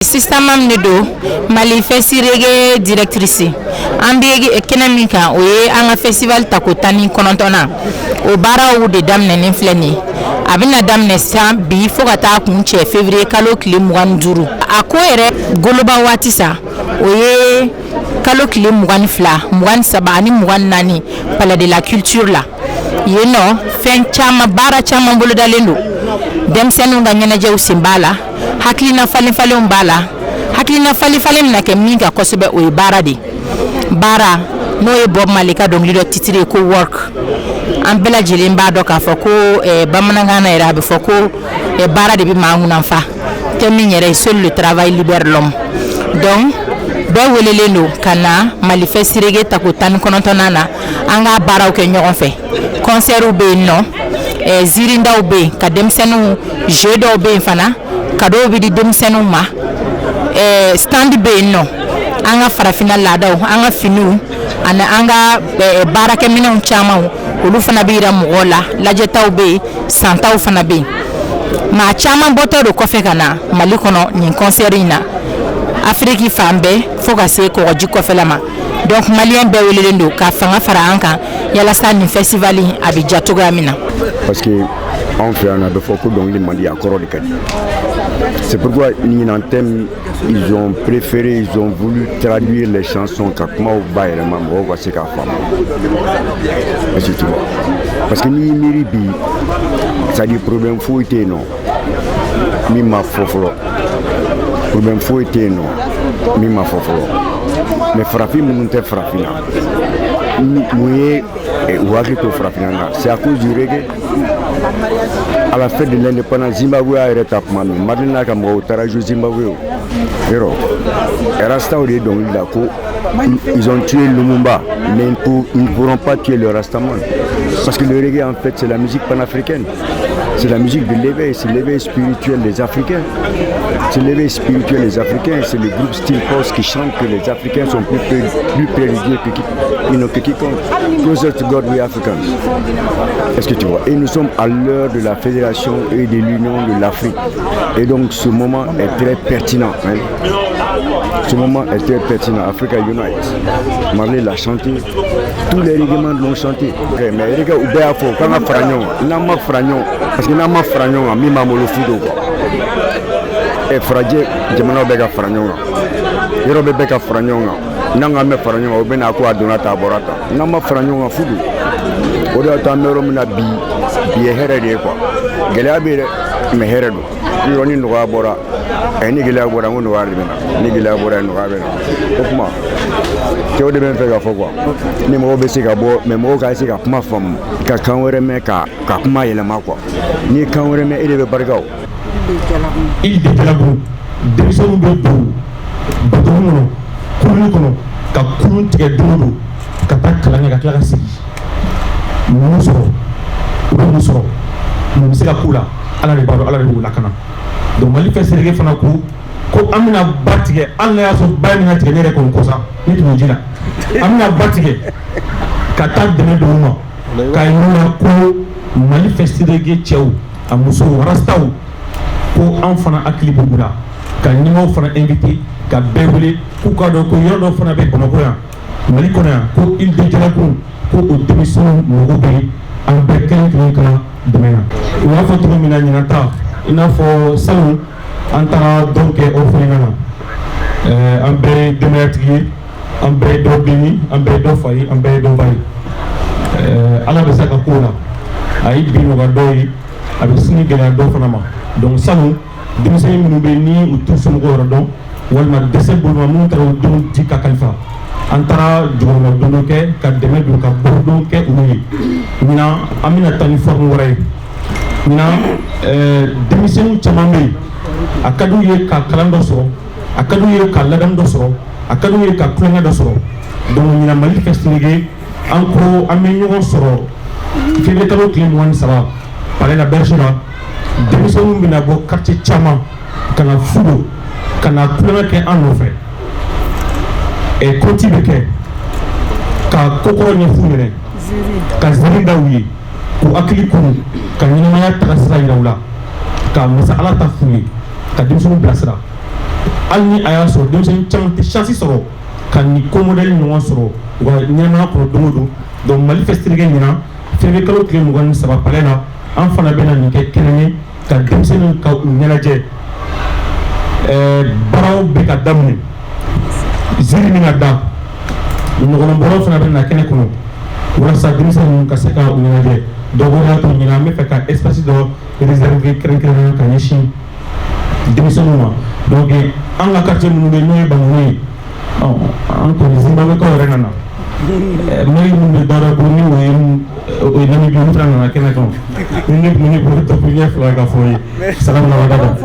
Sisan de don Mali Fest Reggae directrice. An bɛ kɛnɛ min kan, o ye an ka festival tako 19nan. O baaraw de daminɛnen filɛ nin ye. A bɛna daminɛ san bi fo ka taa kun cɛ février kalo tile 25. A ko yɛrɛ goloba waati sa, o ye kalo tile 22, 23 ani 24, Palais de la Culture la. Yen nɔ, fɛn caman, baara caman bolodalen don. Denmisɛnninw ka ɲɛnajɛw sen b'a la, hakilina falen falenw b'a la. Hakilina falen falen bɛna kɛ min kan kosɛbɛ, o ye baara de ye. Baara, n'o ye Bob Marley ka dɔnkili dɔ titre ye ko "Work". An bɛɛ lajɛlen b'a dɔn k'a fɔ ko bamanankan na yɛrɛ, a bɛ fɔ ko baara de bɛ maa ŋunanfa. Thème min yɛrɛ ye "Seul le travail libère l'homme". Donc bɛɛ welelen don ka na Mali Fest Reggae tako 19nan na, an ka baaraw kɛ ɲɔgɔn fɛ. Concertw bɛ yen nɔ, ziirindaw bɛ yen ka denmisɛnninw, jeu dɔw bɛ yen fana, cadeau bɛ di denmisɛnninw ma, stand bɛ yen nɔ. An ka farafinna laadaw, an ka finiw ani an ka baarakɛminɛnw caman, olu fana bɛ yira mɔgɔw la. Lajɛtaw bɛ yen, santaw fana bɛ yen. Maa caman bɔtɔ don kɔfɛ ka na Mali kɔnɔ nin concert in na, Afiriki fan bɛɛ fo ka se kɔgɔji kɔfɛla ma. Donc malien bɛɛ welelen don ka fanga fara an kan yalasa nin festival in a bɛ ja cogoya min na. Parce que anw fɛ yan, a bɛ fɔ ko dɔnkili man di, a kɔrɔ de ka di. C'est pourquoi ɲinan thème, ils ont préféré, ils ont voulu traduire les chansons, ka kumaw bayɛlɛma, mɔgɔw ka se k'a faamu. Est-ce que tu vois? Parce que n'i y'i miiri bi, c'est à dire problème foyi tɛ yen nɔ min ma fɔ fɔlɔ, problème foyi tɛ yen nɔ min ma fɔ fɔlɔ. Mais farafin minnu tɛ farafinna, mun ye u hakili to farafinna na? C'est à cause du reggae. À la fête de l'indépendance, Zimbabwe y'a yɛrɛ ta tuma min, Marley n'a ka mɔgɔw taara jouer Zimbabwe. O yɔrɔ, Rastaw de ye dɔnkili da ko ils ont tué Lumumba, mais ils ne pourront pas tuer le Rastaman. Parce que le reggae, en fait, c'est la musique panafricaine. C'est la musique de l'éveil, c'est l'éveil spirituel des Africains. C'est l'éveil spirituel des Africains. C'est le groupe Steel Pulse qui chante que les Africains sont plus près de Dieu que quiconque. Closer to God, we Africans. Est-ce que tu vois? Et nous sommes à l'heure de la fédération et de l'union de l'Afrique. Et donc ce moment est très pertinent, hein. Ce moment est très pertinent. Africa Unite. Marley l'a chanté. Tous les régiments l'ont chanté. Mais les gars, u bɛɛ y'a fɔ k'an ka fara ɲɔgɔn kan. N'an ma fara ɲɔgɔn, parce que n'an ma fara ɲɔgɔn kan, min b'an bolo, fu don quoi. Ɛ, farajɛ jamanaw bɛ ka fara ɲɔgɔn kan, yɔrɔ bɛɛ bɛ ka fara ɲɔgɔn kan. N'an k'an bɛ fara ɲɔgɔn kan, o bɛ na ko a donna tan, a bɔra tan. N'an ma fara ɲɔgɔn kan, fu don. O de y'a to an bɛ yɔrɔ min na bi, bi ye hɛrɛ de ye quoi. Gɛlɛya bɛ yen dɛ, mais hɛrɛ don. Yɔrɔ ni nɔgɔya bɔra ɛ, ni gɛlɛya bɔra, n ko nɔgɔya de bɛ na. Ni gɛlɛya bɔra yen, nɔgɔya bɛ na. O kuma cɛw de bɛ n fɛ ka fɔ quoi. Ni mɔgɔw bɛ se ka bɔ, mais mɔgɔw ka se ka kuma faamu, ka kan wɛrɛ mɛn, ka kuma yɛlɛma quoi. N'i ye kan wɛrɛ mɛn, e de bɛ barika o. Île de Jalabu, denmisɛnninw bɛ don bateau kɔnɔ, kurun kɔnɔ, ka kurun tigɛ don o don ka taa kalan kɛ, ka tila ka segin. Mun sɔrɔ? U bɛ mun sɔrɔ? Mun bɛ se ka k'u la? Ala de b'a dɔn, Ala de b'u lakana. Donc Mali Fest Reggae fana ko ko an bɛna ba tigɛ. Hali n'a y'a sɔrɔ ba in bɛna tigɛ, ne yɛrɛ kɔni kɔsa ne tun bɛ ji la. An bɛna ba tigɛ ka taa dɛmɛ don u ma, k'a yir'u la ko Mali Fest Reggae cɛw, a musow, rastaw, ko an fana hakili b'u la, ka ɲɛmaaw fana invité, ka bɛɛ wele k'u k'a dɔn ko yɔrɔ dɔ fana bɛ Bamakɔ yan, Mali kɔnɔ yan, ko Île de Jalaku, ko o denmisɛnninw mago bɛ an bɛɛ kelen kelen ka dɛmɛ na. U y'a fɔ cogo min na, ɲinan ta, i n'a fɔ salon, an taara dɔn kɛ orphelinat na. An bɛɛ ye denbayatigi ye, an bɛɛ ye dɔ den ye, an bɛɛ ye dɔ fa ye, an bɛɛ ye dɔ ba ye. Ala bɛ se ka ko la, a ye bi nɔgɔya dɔw ye, a bɛ sini gɛlɛya dɔw fana ma. Donc salon, denmisɛnnin minnu bɛ yen ni u t'u somɔgɔw yɛrɛ dɔn, walima dɛsɛ b'olu ma, minnu taara u denw di ka kalifa, an taara jɔyɔrɔ don dɔ kɛ ka dɛmɛ don, ka bolodon kɛ olu ye. Ɲinan, an bɛna taa ni forme wɛrɛ ye. Ɲinan, denmisɛnninw caman bɛ yen, a ka d'u ye ka kalan dɔ sɔrɔ, a ka d'u ye ka ladamu dɔ sɔrɔ, a ka d'u ye ka tulonkɛ dɔ sɔrɔ. Donc ɲinan, Mali Fest Reggae, an ko an bɛ ɲɔgɔn sɔrɔ février kalo tile 23, Palais la Berge la. Denmisɛnninw bɛna bɔ quartier caman ka na fu don, ka na tulonkɛ kɛ an nɔfɛ. Conte bɛ kɛ ka kokɔrɔ ɲɛf'u ɲɛnɛ, ka ziiri da u ye, k'u hakili kuru, ka ɲɛnamaya taga sira yira u la, ka masa Ala ta f'u ye, ka denmisɛnninw bilasira. Hali ni a y'a sɔrɔ denmisɛnnin caman tɛ chance sɔrɔ ka nin ko modèle ɲɔgɔn sɔrɔ u ka ɲɛnamaya kɔnɔ don o don. Donc Mali Fest Reggae ɲinan, février kalo tile 23, palais la, an fana bɛna nin kɛ kɛnɛ ye ka denmisɛnninw ka u ɲɛnajɛ. Baaraw bɛ ka daminɛ, ziiri bɛna da, ɲɔgɔnbɔlaw fana bɛ na kɛnɛ kɔnɔ walasa denmisɛnninw ka se ka u ɲɛnajɛ. Donc o de y'a to ɲinan an bɛ fɛ ka espace dɔ réserver kɛrɛnkɛrɛnnenya ka ɲɛsin denmisɛnninw ma. Donc an ka quartier minnu bɛ yen, n'o ye Bankoni ye, an kɔni Zimbabwekaw yɛrɛ nana, Mali minnu bɛ Dawudabugu, ni o ye Namibie, olu fana nana kɛnɛ kan. Ni ne tun bɛ ne bolo dakuruɲɛ 2 ka fɔ ye, salamu aleykum.